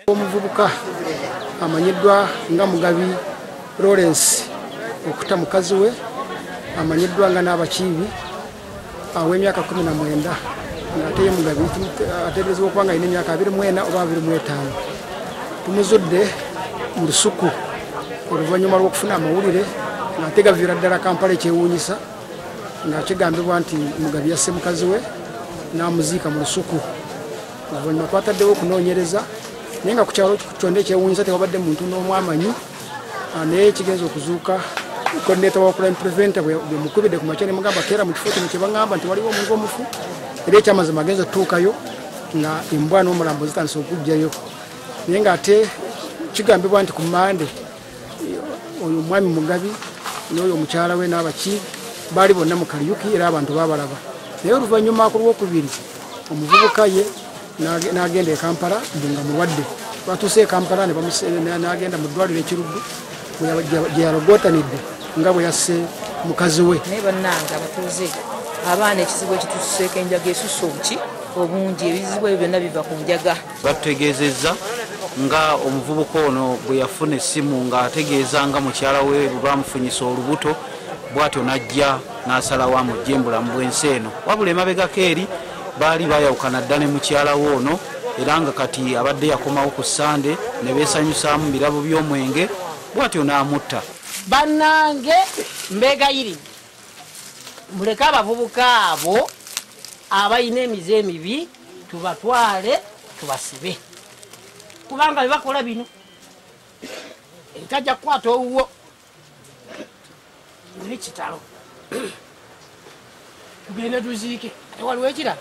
Omuvubuka amanyiddwa nga Mugabi Lawrence okutta mukazi we amanyiddwa nga N'abakiibi aw'emyaka 19, ng'ate ye Mugabi ateeberezebwa okuba nga alina emyaka 24 oba 25. Tumuzudde mu lusuku oluvannyuma lw'okufuna amawulire ng'ate gaviira ddala Kampala, ekyewuunyisa nga kigambibwa nti Mugabi yasse mukazi we n'amuziika mu lusuku. Oluvannyuma twataddewo okunoonyereza, naye nga ku kyalo kyonna ekyewuunyisa tewabadde muntu n'omu amanyi. Naye kigenza okuzuuka coordinator wa crime preventer bwe mukubidde ku makya ne mugamba keera mu kifo kino kye baŋŋamba nti waliwo omuntu omufu, era ekyamazima agenza otutuukayo nga embwa n'omulambo zitandise okuggyayo. Naye ng'ate kigambibwa nti ku Mande oyo omwami Mugabi n'oyo omukyala we n'Abakiibi baali bonna mu Kariuki, era abantu baabalaba. Naye oluvannyuma ku Lwokubiri omuvubuka ye n'agenda e Kampala nga mulwadde. Batuuse e Kampala n'agenda mu ddwaliro e Kiruddu gye yalogootanidde nga bwe yasse mukazi we. Naye bannange abatuuze, abaana ekizibu ekitususeeko enjaga esusse obuki obungi, ebizibu ebyo byonna biva ku njaga. Batutegeezezza nga omuvubuka ono bwe yafuna essimu ng'ategeeza nga mukyala we bwe bamufunyisa olubuto, bw'atyo n'ajja n'asalawo amuggye mu bulamu bw'ensi eno. Wabula emabegako eri baali bayawukana dda ne mukyala we ono, era nga kati abadde yakomawo ku Ssande ne beesanyusaamu mu birabo by'omwenge, bw'atyo n'amutta. Bannange mbeegayiridde, muleke abavubuka abo abalina emize emibi tubatwale tubasibe, kubanga bye bakola bino etajja kukwata owuwo. Naye kitalo, tugende tuziike. Ate waliwo ekirala,